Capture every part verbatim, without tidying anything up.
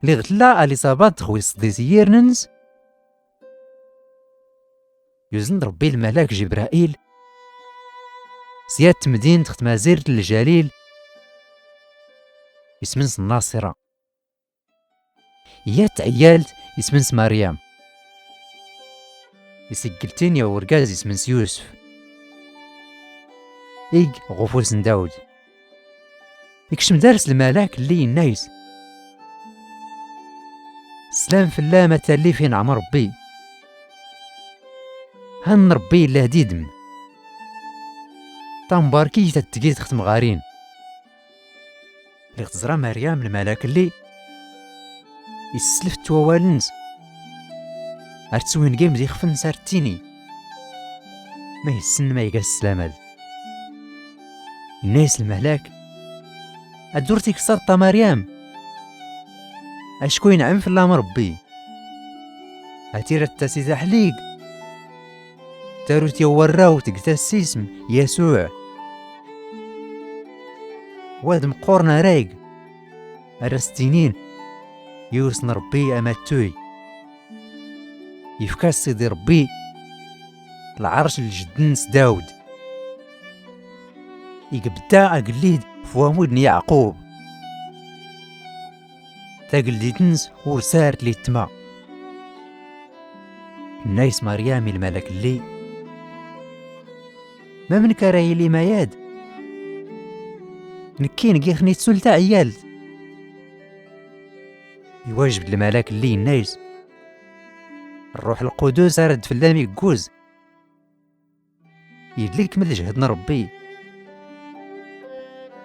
Liɣ tlla aliṣabat ɣ-wiṣṣḍi s-iyyirn-ns, yuzn-d ṛbbi lmalak jibra'il s-yat tmdint ɣ-tmazirt n-ljalil ism-ns nnaṣira, yat tɛyalt ism-ns maryam, isggltin yaw-urgaz ism-ns yusf, ig ɣ-ufus n-dawd. Ikcm dar-s lmalak lli inna-is: slam fllam a tallif inɛm ṛbbi. Hann ṛbbi illa didm. Tambarkit a-tgit ɣ-tmɣarin. Liɣ tẓra maryam lmalak lli isslft wawal-ns, ar-tswingim d-ixf-ns ar-ttini ma-isn ma-iga-s slamad. Inna-yas lmalak: ad-ur-tikṣaḍt a maryam, acku inɛm fllam ṛbbi. Hat-ira-t-as-id aḥlig, tarut yaw-warraw tgta-s ism yasuɛ. Wad mqqurn arayg, ar-as-ttinin yiwsn ṛbbi amattuy. Ifka-s sidi ṛbbi lɛrc ljdn-ns dawd. Igbda agllid f-wamud n-yaɛqub. Tagldit-ns ur sar tlittma. Inna-yas maryam i-lmalak lli: mamnk ara yili mayad? Nkki ngi-xn-ittul taɛyyalt. Iwajb-d lmalak lli inna-yas: ṛṛuḥ lqudus ara d-fllam igguz. Idlkm lljhd n-ṛbbi.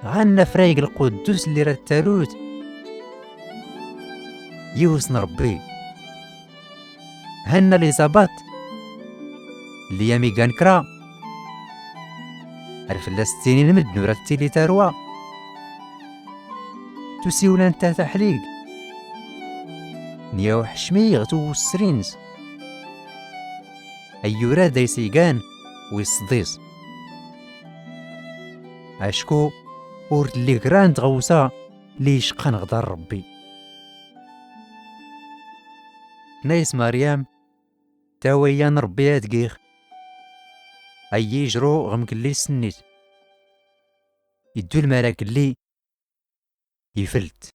Hann afrayg lquddus lli ra-tarut yiwsn ṛbbi. Hann aliṣabat lli am-igan kra, ar fllas-ttinin mddn ur-a-ttili tarwa. Tusiwla n-tat aḥlig n-yaw ḥcmi ɣ-twwssrin-ns. Ayyur-ad a-is-igan wiṣṣḍ-is. Acku ur tli gra n-tɣawsa lli icqqan ɣ-ḍar ṛbbi. Tnna-yas maryam: tawayya n-ṛbbi ad-gix, ayyi ijru ɣ-mklli s-nnit. Iddu lmalak lli iflt.